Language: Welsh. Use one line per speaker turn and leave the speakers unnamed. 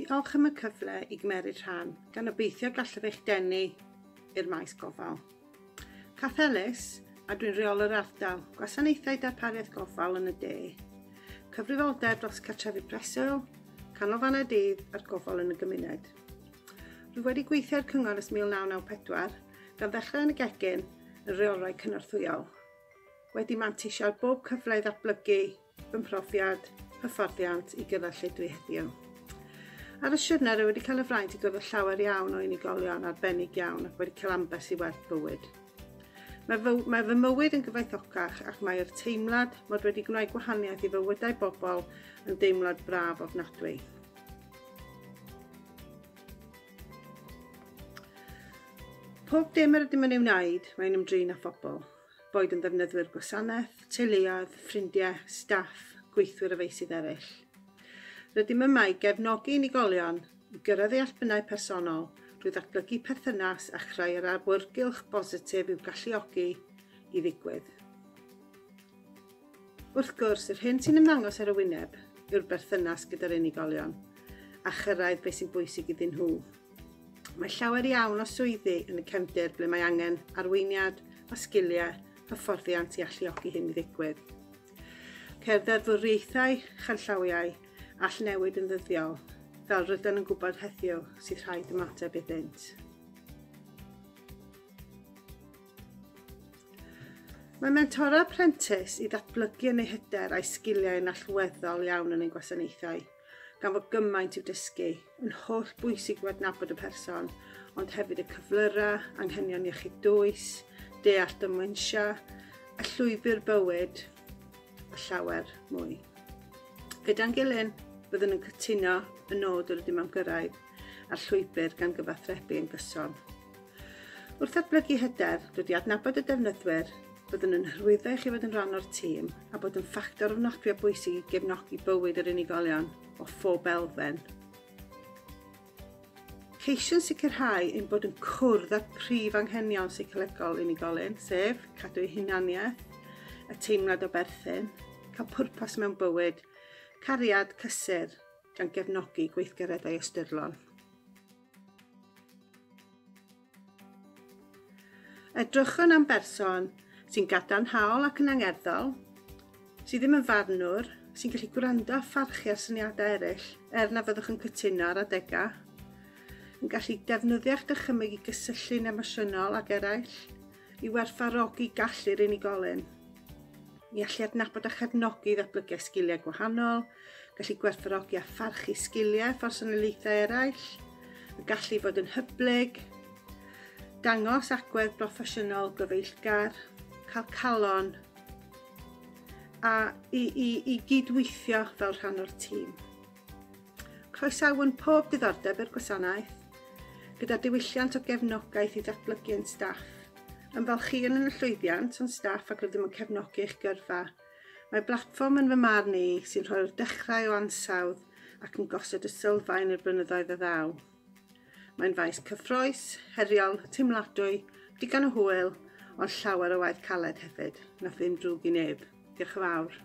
Diolch am y cyfle i gymeryd rhan, gan obeithio gallaf eich denu i'r maes gofal. Cath Ellis, a dwi'n rheolwr ardal Gwasanaethau Darpariaeth Gofal yn y De. Cyfrifoldeb dros cartrefi preswyl, canolfannau dydd a'r gofal yn y gymuned. Rwyf wedi gweithio i'r cyngor ers 1994, gan ddechrau yn y gegin yn rheolwraig cynorthwyol. Wedi manteisio ar bob cyfle i ddatblygu fy mhrofiad hyfforddiant i gyrraedd lle dwi heddiw. Ar y siwrne rwy wedi cael y fraint i gwrdd â llawer iawn o unigolion arbennig iawn ac wedi cael ambell i werth bywyd. Mae fy, mae fy mywyd yn gyfoethocach ac mae'r teimlad mod wedi gwneud gwahaniaeth i fywydau bobl yn deimlad braf ofnadwy. Pob dim yr ydym yn ei wneud, mae'n ymdrin â phobl. Boed yn ddefnyddwyr gwasanaeth, teuluoedd, ffrindiau, staff, gweithwyr a feysydd eraill. Rydym yma i gefnogi unigolion i gyrraedd eu allbynnau personol drwy ddatblygu perthynas a chreu yr awyrgylch bositif i'w galluogi i ddigwydd. Wrth gwrs, yr hyn sy'n ymddangos ar y wyneb yw'r berthynas gyda'r unigolion a chyrraedd beth sy'n bwysig iddyn nhw. Mae llawer iawn o swyddi yn y cefndir ble mae angen arweiniad a sgiliau hyfforddiant i alluogi hyn i ddigwydd. Ceir ddeddfwriaethau, chanllawiau all newid yn ddyddiol, fel rydyn yn gwybod heddiw sydd rhaid ymateb iddynt. Mae mentora prentis i ddatblygu yn ei hyder a'i sgiliau yn allweddol iawn yn ein gwasanaethau, gan fod gymaint i'w dysgu, yn holl bwysig yw adnabod y person, ond hefyd y cyflyrau, anghenion iechyd dwys, deall dementia, y llwybr bywyd, a llawer mwy. Gyda'n gilydd, byddwn yn cytuno y nod yr ydym am gyrraedd a'r llwybr gan gyfathrebu yn gyson. Wrth ddatblygu hyder, dod i adnabod y defnyddwyr, byddwn yn hyrwyddo i chi fod yn rhan o'r tîm a bod yn ffactor ofnadwy o bwysig i gefnogi bywyd yr unigolion o phob elfen. Ceisiwn sicrhau ein bod yn cwrdd â'r prif anghenion seicolegol unigolyn, sef cadw ei hunaniaeth, y teimlad o berthyn, cael pwrpas mewn bywyd, cariad, cysur, gan gefnogi gweithgareddau ystyrlon. Edrychwn am berson sy'n gadarnhaol ac yn angerddol, sydd ddim yn farnwr, sy'n gallu gwrando a pharchu ar syniadau eraill, er na fyddwch yn cytuno ar adegau, yn gallu defnyddio'ch dychymyg i gysylltu'n emosiynol ag eraill, i werthfawrogi gallu'r unigolyn, i allu adnabod a chefnogi ddatblygiad sgiliau gwahanol, gallu gwerthfawrogi a pharchu sgiliau phersonoliaethau eraill, y gallu fod yn hyblyg, dangos agwedd broffesiynol gyfeillgar, cael calon, a i, i, i gydweithio fel rhan o'r tîm. Croesawwn pob diddordeb i'r gwasanaeth, gyda diwylliant o gefnogaeth i ddatblygu ein staff. Ymfalchïwn yn y llwyddiant o'n staff ac rydym yn cefnogi eich gyrfa. Mae blatfform yn fy marn i sy'n rhoi'r dechrau o ansawdd ac yn gosod y sylfaen i'r blynyddoedd a ddaw. Mae'n faes cyffrous, heriol, teimladwy, digon o hwyl, ond llawer o waith caled hefyd. Nath ddim drwg i neb. Diolch yn fawr.